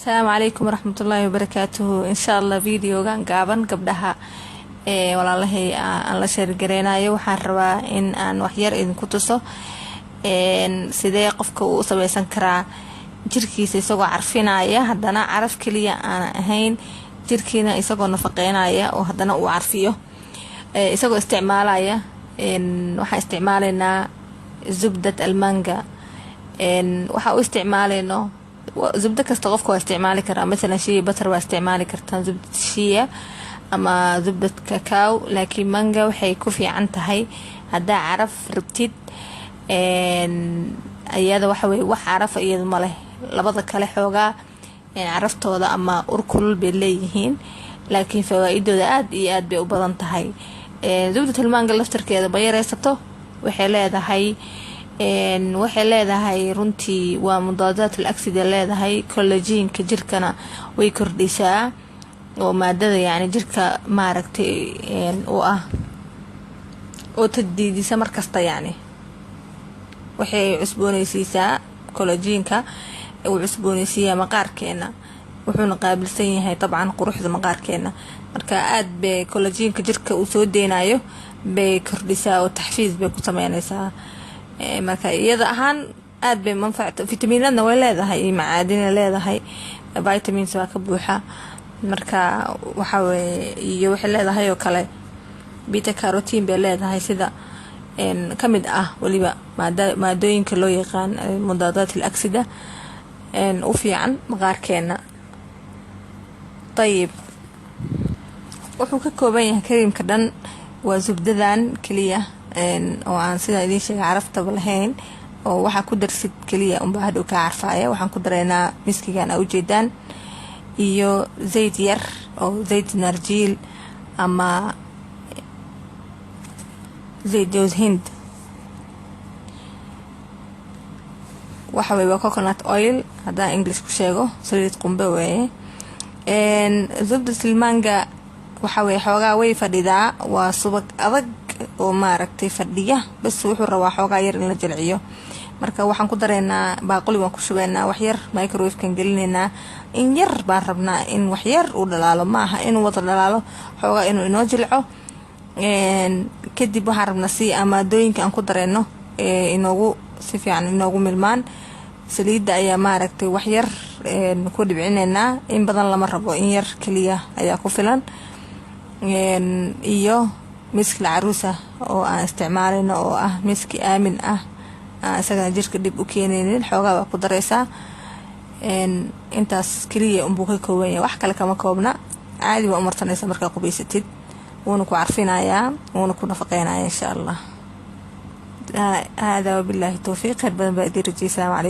Asalaamu calaykum waraxmatullaahi wabarakaatuhu. Insha Allah videogan gaaban gabdhaha ee walaalahay aan la share gareynayo, waxaan rabaa in aan waxyar idinku tuso sidee qofka uu u sameysan karaa jirkiisa isagoo carfinaya, haddana caraf keliya aan ahayn, jirkiina isagoo nafaqeynaya oo haddana uu carfiyo isagoo isticmaalaya. Waxaan isticmaalaynaa zubdat almanga. Waxaa u isticmaaleyno zubdo kasta qofka waa isticmaali karaa, masalan shea butter waa isticmaali kartaa, zubdad shea ama zubdad cacao, laakiin manga waxay ku fiican tahay haddaa caraf rabtid. Iyada waxaweye wax carafa iyada ma leh. Labada kale xoogaa caraftooda ama ur kulul bay leeyihiin, laakiin fawaa-idooda aada iyo aad bay u badan tahay. Zubdatul manga laftarkeeda ma yareysato. Waxay leedahay runtii waa mudaadaat al aksida leedahay, collagenka jirkana way kordhisaa oo maadada yani jirka maaragtay u ah oo tajdiidisa markasta, yani waxay cusbooneysiisaa collagenka, uu cusbooneysiiyaa maqaarkeena, wuxuuna qaabilsan yahay dabcan quruxda maqaarkeena. Marka aad bay collagenka jirka uu soo deynayo bay kordhisaa oo taxfiis bay ku sameyneysaa. Marka iyada ahaan aad bay manfac, fitamiinadna way leedahay iyo macaadina leedahay, vitamins waa ka buuxa. Marka waxaweye iyo waxay leedahay oo kale beta carotene bay leedahay, sida ka mid ah weliba maadooyinka loo yaqaan mudaadaat al aksida u fiican maqaarkeena. Ayib, wuxuu ka kooban yahay kariimka dhan waa zubdadan keliya oo aan sidaan idiin sheegay caraftaba lahayn, oo waxaa ku darsid keliya unbaa hadhow kaa carfaaya. Waxaan ku dareynaa miskigan aa ujeedaan iyo zayd yar oo zayd narjiil ama zayd jows hind. Waxa weye waa coconut oil haddaan English ku sheego, saliid qumbe weeye. Zubda silmanga waxa weye xoogaa way fadhidaa, waa subag adag oo maaragtay fadhiya, bas wuxuu rabaa xoogaa yar in la jilciyo. Marka waxaan ku dareynaa baaquli, waan ku shubeynaa waxyar, microwavekan gelineynaa in yar. Baan rabnaa in waxyar uu dhalaalo, maaha inuu wada dhalaalo, xoogaa inuu inoo jilco. Kadib waxaan rabnaa si amaadooyinka aan ku dareyno inoogu si fiican inoogu milmaan, saliidda ayaa maaragtay waxyar ku dhibcineynaa. In badan lama rabo, in yar keliya ayaa ku filan, iyo miski caruusa oo aan isticmaaleyno oo ah miski aamin ah, aan isagana jirka dhib u keeneynin. Xoogaa baa ku dareysaa. Intaas keliya unbuu ka kooban yahay, wax kale kama koobna. Caadi baa u marsanaysa markaa qubaysatid, wuuna ku carfinayaa, wuuna ku nafaqeynaya, insha Allah. Hada wabilaahi towfiiq. Kheyr badan baa idiin rajiyay. Asalaamu calaykum.